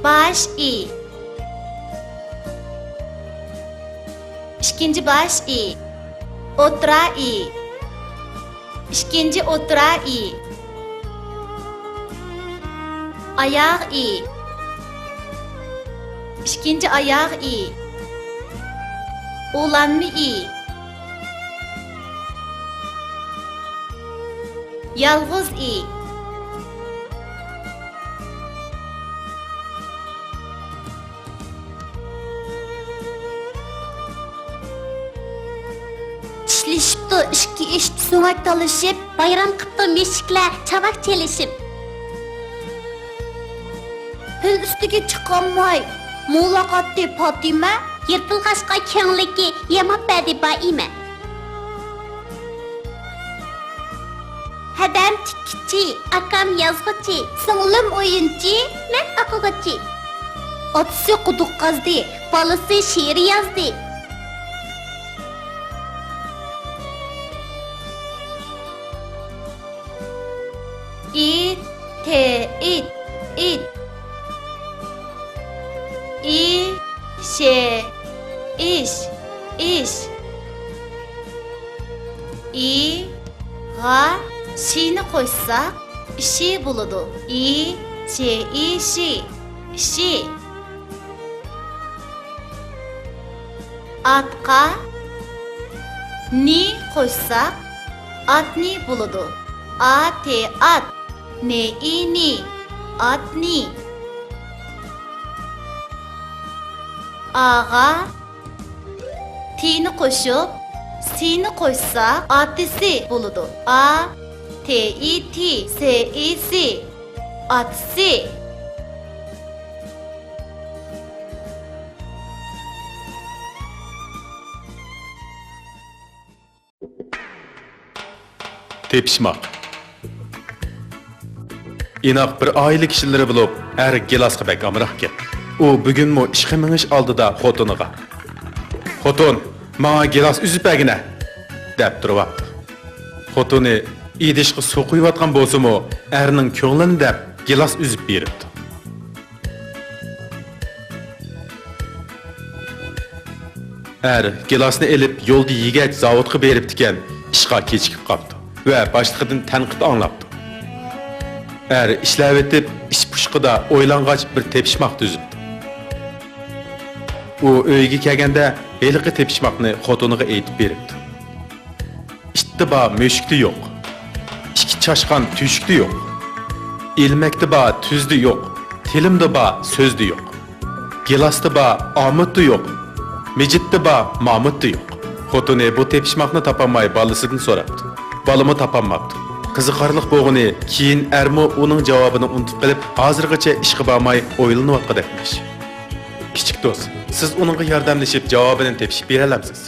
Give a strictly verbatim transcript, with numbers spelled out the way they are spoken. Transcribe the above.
باش ئى. ئىككىنچى باش ئى. ئوتتۇرا ئى. ئىككىنچى ئوتتۇرا ئى. ئاياغ ئى. ئىككىنچى ئاياغ ئى. ئۇلانما ئى. يالغۇز ئى. چىشلىشىپتۇ ئىككى ئىت سۆڭەك تالىشىپ. بايرام قىپتۇ مۈشۈكلەر چاۋاك چېلىشىپ. پىل ئۈستىگە چىقالماي مولاقاتتى پاتىمە. يىرتىلغاچقا كۆڭلىكى ياماپ بەردى بائىمە. ھەدەم تىككۈچى، ئاكام يازغۇچى، سىڭلىم ئويۇنچى، مەن ئوقۇغۇچى. ئاتىسى قۇدۇق قازدى، بالىسى شېئىر يازدى. ئى، تې، ئىت، ئىت. ئى، شې، ئىش، ئىش. ئى، غا، شىنى قوشساق، ئىشى بولىدۇ. ئى، شې، ئى، شى، ئىشى. ئاتقا نى قوشساق، ئاتنى بولىدۇ. ئا، تې، ئات. نې، ئى، نى. ئاتنى. ئاغا تىنى قوشۇپ، سىنى قوشساق، ئاتىسى بولىدۇ. ئا، تې، ئى، تى، سې، ئى، سى. ئاتىسى. تېپىشماق. ئىناق بىر ئائىلە كىشىلىرى بولۇپ، ئەر گىلاسقا بەك ئامراقكەن. ئۇ بۈگۈنمۇ ئىشقا مېڭىش ئالدىدا خوتۇنىغا، «خوتۇن، ماڭا گىلاس ئۈزۈپ بەرگىنە!» دەپ تۇرۇۋاپتۇ. خوتۇنى ئىدىشقا سۇ قۇيۇۋاتقان بولسىمۇ، ئەرنىڭ كۆڭلىنى دەپ گىلاس ئۈزۈپ بېرىپتۇ. ئەر گىلاسنى ئېلىپ يولدا يېگەچ زاۋۇتقا بېرىپتىكەن، ئىشقا كېچىكىپ قاپتۇ ۋە باشلىقىدىن تەنقىد ئاڭلاپتۇ. ئەر ئىشلەۋېتىپ، ئىش پۇشقىدا ئويلانغاچ بىر تېپىشماق تۈزۈپتۇ. ئۇ ئۆيىگە كەلگەندە ھېلىقى تېپىشماقنى خوتۇنىغا ئېيتىپ بېرىپتۇ. ئىتتا بار مۈشۈكتە يوق. ئىككى چاشقان تۆشۈكتە يوق. ئىلمەكتە بار تۈزدە يوق. تىلىمدا بار سۆزدە يوق. گىلاستا بار ئامۇتتا يوق. مىجىتتا بار مامۇتتا يوق. خوتۇنى بۇ تېپىشماقنى تاپالماي بالىسىدىن سوراپتۇ. بالىمۇ تاپالماپتۇ. قىزىقارلىق بولغىنى، كېيىن ئەرمۇ ئۇنىڭ جاۋابىنى ئۇنتۇپ قېلىپ، ھازىرغىچە ئىشقا بارماي ئويلىنىۋاتقۇدەكمىش. كىچىك دوست، سىز ئۇنىڭغا ياردەملىشىپ جاۋابىنى تېپىشىپ بېرەلەمسىز؟